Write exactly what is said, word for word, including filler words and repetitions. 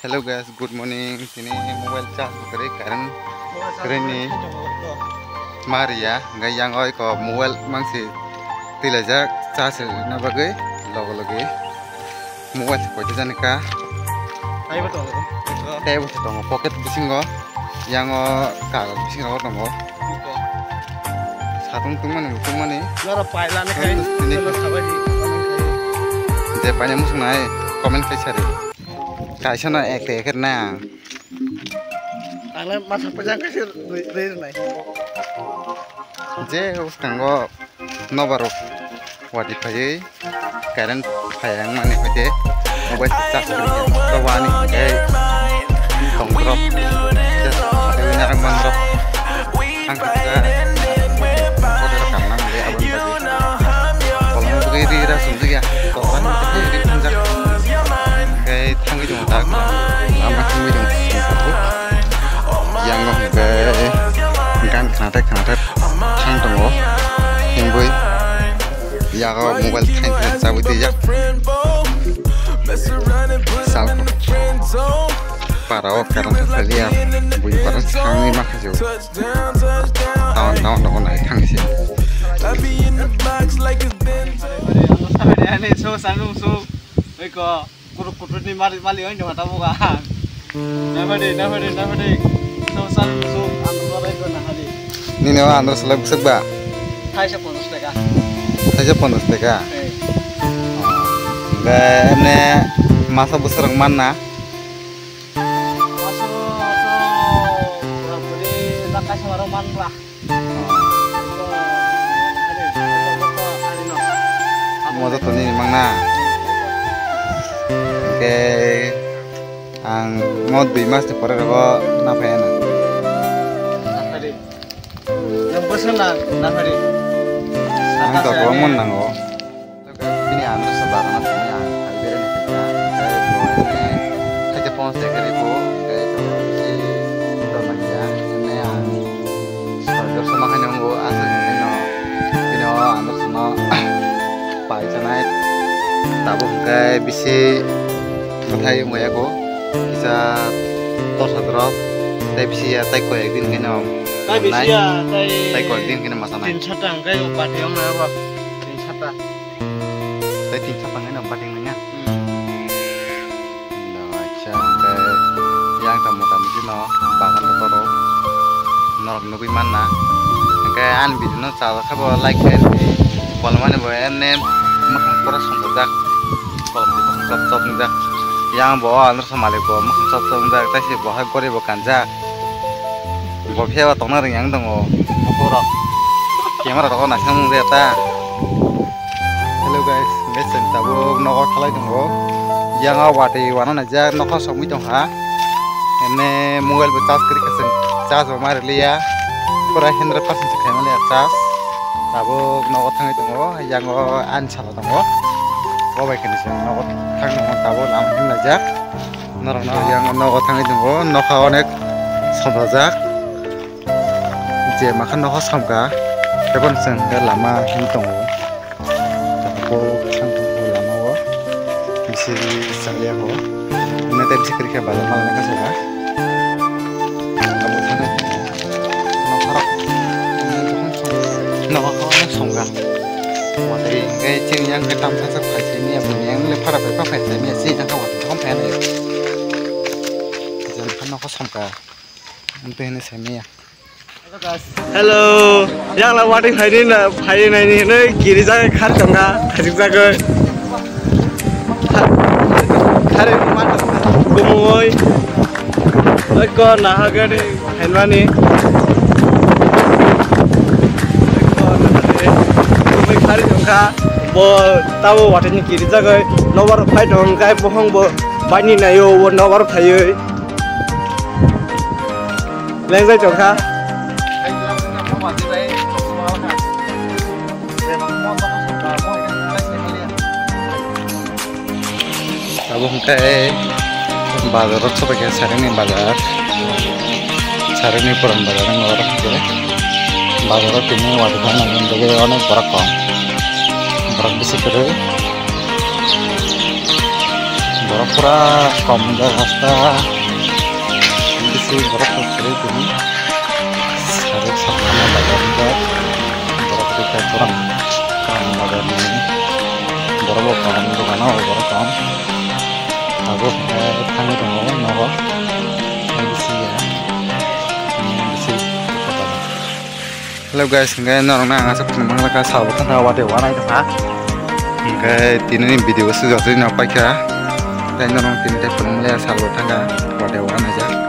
Hello guys, good morning. Tini mobile charge bo kwrwi, current kwrwi ni ma riya. Hwnkhe yang oi ko mobile mangsi twilaijak, charge rwna bagwi logo logi mobile se poito jani ka. Taibo tongo. Taibo se tongo pocket bisingo, yang o kagoz bisingo tongo. Satung tungmani bo tungmani. Noro pailani khai, Tini. Noro sabai di. Je paina musung nai comment khai sari. Kaisa no ek te ek na. Ang le masa pajang kaisa rwi, rwi nai. Je uskango nobar wadi phaiwi current phai ang mani hoite mobile charge kri to wani hingke tong drop. Je narang man drop. Ang kisa order kam nang le abang tadi. Kolong bugui ri ra sumjigya. Tokani bugui ri phunjak. Hingke thangwi tongo tak. Lama thangwi tongo. Yang no hingke gan khnathai khnathai thang tongo. Hingke yago mobile thang thang chabwi twijak. Sal para o karon thaliya. Bui para thangwi ma khajo. Taon taon no nai thang si. Ani so sanung so. Eko. Kuruk kutrut ni mali, mali oi dong tabuga. Nafadi, nafadi, nafadi. So san so andro rai ko nahadi. Nini o andro selai bwswk ba? Thaisa ponchash taka. Thaisa ponchash taka? Eh. Be emne masa bwswk rok manna? Masa to kurang beri bak kaisa warok manba. Mo joto nini mangna. Hingke ang mo dui mas ni pore rogo naphai na. Naphari. Yang bosan na naphari. Ang to kwbangma nango. Bini andro sa bagano tini ang phai berani khaikha. Tei bo ene khaikhe pons de khe rikhu, tei to si to nangya, ene ang soi dorso ma haino wngo, aswk hwnwi no bini o andro sa no pai chanai. Tabuk hwnkhe bisi kwthai wngya kho, kisa torsa drop, tei bisi ya tei koi ek din khe no Tai nai, bisi ya, tai tai koi ek din khe no ma chanai. Tin sata hwnkhe bati wng nai bo, tin sata. Tei tin sapa ngai no bating nanya. Hmm. No, acha, hingke yang ta mota muti no bagan to toro. Norok nugui manna. Hingke ani video no chajak khe bo like khe rwdi. Kolmani bo emne mwkhang pura songkojak. Kolom di mwkhang chop chop wngjak. Yang bo o andro sa malik bo mwkhang chop chop wngjak. Tei se bo hai gori bo kanjak. Bo phiya ba tongna rwngya wng tongo. Bukhuk rok. Camera rok o naisang nung ya ta. Hello guys, guys, chwng tabuk nogo thalai tongo. Yang o watwi wana naijak nokha sogwi tongkha. Ene mobile bo charge kwrwi kha chwng, charge bo ma rwliya. Pura hundred percent se khaimaliya charge. Tabuk nogo thangwi tongo, yang o ani salo tongo. Bo bai khe ni chwng nogo thang tongo, tabuk lama himlaijak. Norok no yang nogo thangwi tongo, nokha onek somsajak. Je makha nokha somkha, tei bono chwng hwnkhe lama himwi tongo. Tabuk thang tongo lama o, bisi chaliya ho. Hwnwi tei bisi kwrwi khe bazar ma laina kha soka. Abo thangwi nokha rok, nokha onek somkha. Watwi hwnkhe chini yang khe tamsa sak phai simi ya, bini yang le phara phai pha phai simi ya, chini yang kha watwi thong phai ya. Jani kha nokha somkha. Amtwi hwnwi saimaya. Hello, yang la watwi phaini na, phaini naini hwnwi girija khar tongkha, khajikjagwi. Khar, khar ma tongkha, kumui. Oi ko nahagani phainmani. Oi ko nahagani kumui khar tongkha, bo tabo watwini girijagwi nobar phai tongkha, bohong bo baini naio, bo nobar phaiwi. Lengjai tongkha. Abo hwnkhe bazaro sobaikhe, sarikni bazar, sarikni puran bazar wngkha oro hwnkhe. Bazaro tini watwi phaina bagwi onek borok kong, borok bisi kwrwi. Borok pura kom jak hasta. Bisi borok rok kwrwi kwrwi. Saruk sakma laijak borok rikha borok. Kom laijak ni borok bo kom dogano borok kom. Tabuk thangwi tongo nogo. Bisi ya. Bisi. Hello guys, hingke norokno ang aswk phunukmani kha, sabo thangkha, watwi wanai tongkha. Hingke tinini video sujak jani no paikha. Tei norok tini tei phunukmani sabo thangkha, watwi wanaijak.